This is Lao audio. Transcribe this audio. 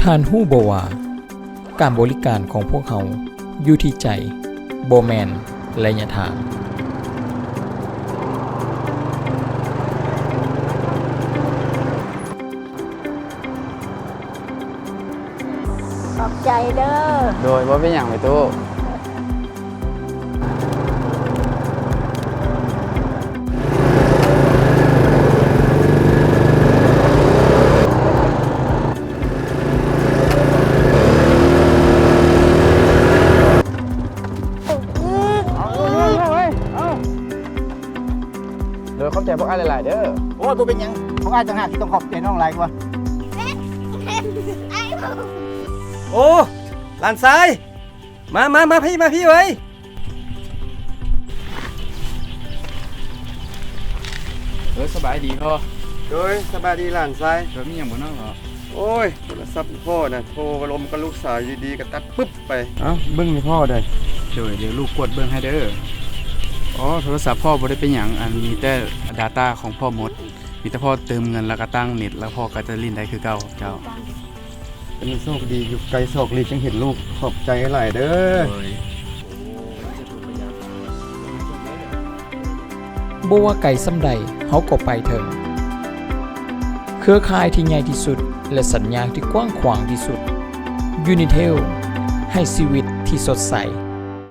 ທ່ານຮູ້ບໍ່ວ່າ ການບໍລິການຂອງພວກເຮົາຢູ່ທີ່ໃຈ, ບໍ່ແມ່ນໄລຍະທາງ. ຂອບໃຈເດີ້. ໂດຍ ບໍ່ເປັນຫຍັງແມ່ຕູ້. ໂດຍ ຂອບໃຈພວກອ້າຍຫຼາຍໆເດີ້. ໂອ້ຍ ບໍ່ເປັນຫຍັງ, ພວກອ້າຍຕ່າງຫາກທີ່ຕ້ອງຂອບໃຈນ້ອງຫຼາຍກວ່າ. ໂອ້ ຫຼານຊາຍ ມາ ມາ ມາພີ້ ມາພີ້ເວີຍ. ເອີ ສະບາຍດີພໍ່. ໂດຍ ສະບາຍດີຫຼານຊາຍ. ເອີ ມີຫຍັງບໍ່ນ້ອງ? ໂອ້ຍ ໂທລະສັບພໍ່ນະ ໂທລົມກັບລູກສາວຢູ່ດີໆ ກະຕັດປຶບໄປ. ເອົ້າ ເບິ່ງໃຫ້ພໍ່ເດີ້. ໂດຍ ດຽວລູກກວດເບິ່ງໃຫ້ເດີ້. ອໍ ໂທລະສັບພໍ່ບໍ່ໄດ້ເປັນຫຍັງ, ອັນ ມີແຕ່ດາຕ້າຂອງພໍ່ໝົດ. ມີແຕ່ພໍ່ເຕີມເງິນ ແລ້ວກະຕັ້ງເນັດ ແລ້ວພໍ່ກະຈະຫຼິ້ນໄດ້ຄືເກົ່າ. ເຈົ້າ. ເປັນໂຊກດີ ຢູ່ໄກສອກຫຼີກຈຶ່ງເຫັນລູກ. ຂອບໃຈຫຼາຍເດີ້. ໂດຍ. ບໍ່ວ່າໄກສ່ຳໃດເຮົາກໍໄປເຖິງ. ເຄືອຂ່າຍທີ່ໃຫຍ່ທີ່ສຸດ ແລະ ສັນຍາງທີ່ກວ້າງຂວາງທີ່ສຸດ. Unitel ໃຫ້ຊີວິດທີ່ສົດໃສ